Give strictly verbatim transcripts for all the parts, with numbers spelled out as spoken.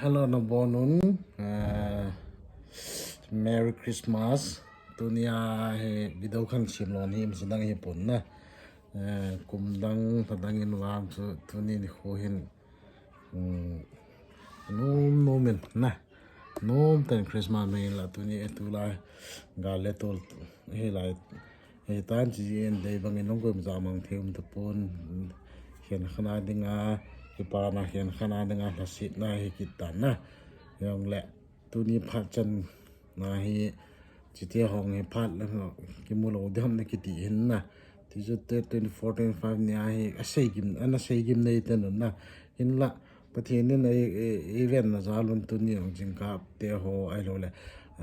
Hello, nabonun. Eh, Merry Christmas. Tunia hi video khat sem lou hi, masi dang hi pon na. Eh, kum dang, lha dang in vang chu tuni nikho hin, um, nom nom in na. Nom tah in Christmas mai la tuni e, tulai gal le tol hi lai. Hitan chi in dei bang in nong koima ja mang thei um tapon, khenkhat a dinga, kipana khenkhat a dinga lhasetna hi kit tan na. Hijongle tuni phat chan na hi, chiti hong hi phat le kimu lou ding ham na kiti hin na. Ti chu te twenty-four, twenty-five ni a hi asei gim, ana sei gim nei te nun na. Hinla Pathen in ei, ei, ei venna jal un tuni jong jingkah te ho ahilou le,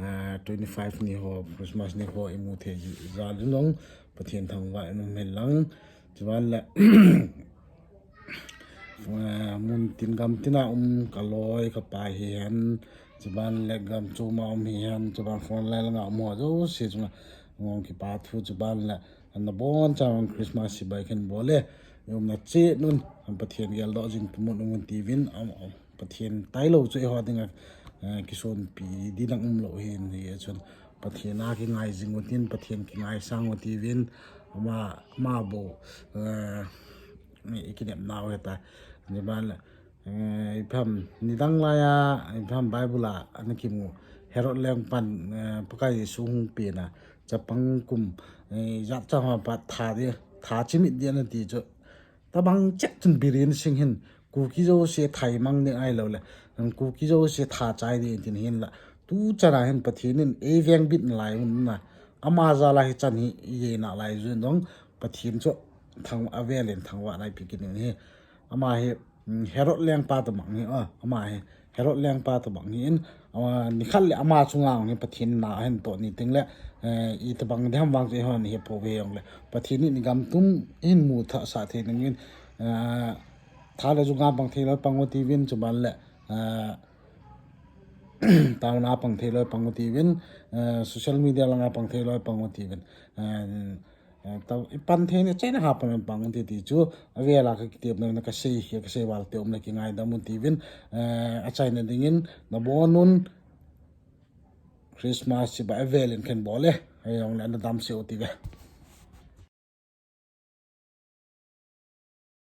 ah, twenty-five ni ho, Christmas ni ho imu thei jal un jong Pathen thangvah in um hen lang. Chuban le, ah, mun tin gam tin a um ka loi ka pai hihen, chuban le gam chom a um hihen, chuban front line lang a um ho jouse chunga ngong kipa thu, chuban le nabon chan Christmas chibai khen bol e. Umna chet un, Pathen geldoh jing pumun um un tivin, am, am, Pathen tailou chu eiho dinga, eh, kisonpi ding dang um lou hin, hichun Pathen a kingai jing utin, Pathen kingaisang u tivin, ama, ama bou, eh, i kinepnau heta. Chuban le, eh, ipi ham, nidang laiya, ipi ham Bible a ana kimu, Herod lengpan, eh, Pakai Jesu hung penna chapang kum, eh, jat cha ho pa tha di, tha chimit di ana ti chu. Tabang chet chun Biren Singh hin Kuki jouse thaimang ding ahilou le, Kuki jouse tha chai ding tin hinla, tu chan a hin Pathen in ei vengbit nalai un na. Ama jal a hichan hi i-et nalai jun jong Pathen chu thang, avel in thangvah na ipi kit in hi. Ama hi, mm, Herod lengpa tabang hi, ah, ama hi Herod lengpa tabang hi in, ah, nikhat le ama chunga hi Pathen na ahin toh ni teng le, eh, itabang ding ham vang chu eiho hi po ve jongle, Pathen in i gam tum hin mu tha sa thei ding in, eh, tha le ju nga pang thei lou pang u tivin, chuban le, eh, taona pang thei lou pang u tivin, eh, social media langa pang thei lou pang u tivin, eh, Eh, ta, i pan thei ni, achaina ha pan pang ti ti chu, avel a ka kitepna ka sei hi, ka sei val te um le kingaidam un tivin, eh, achaina dingin, nabonun Christmas chibai avel in khen bol e, hijongle nadam seh u tive.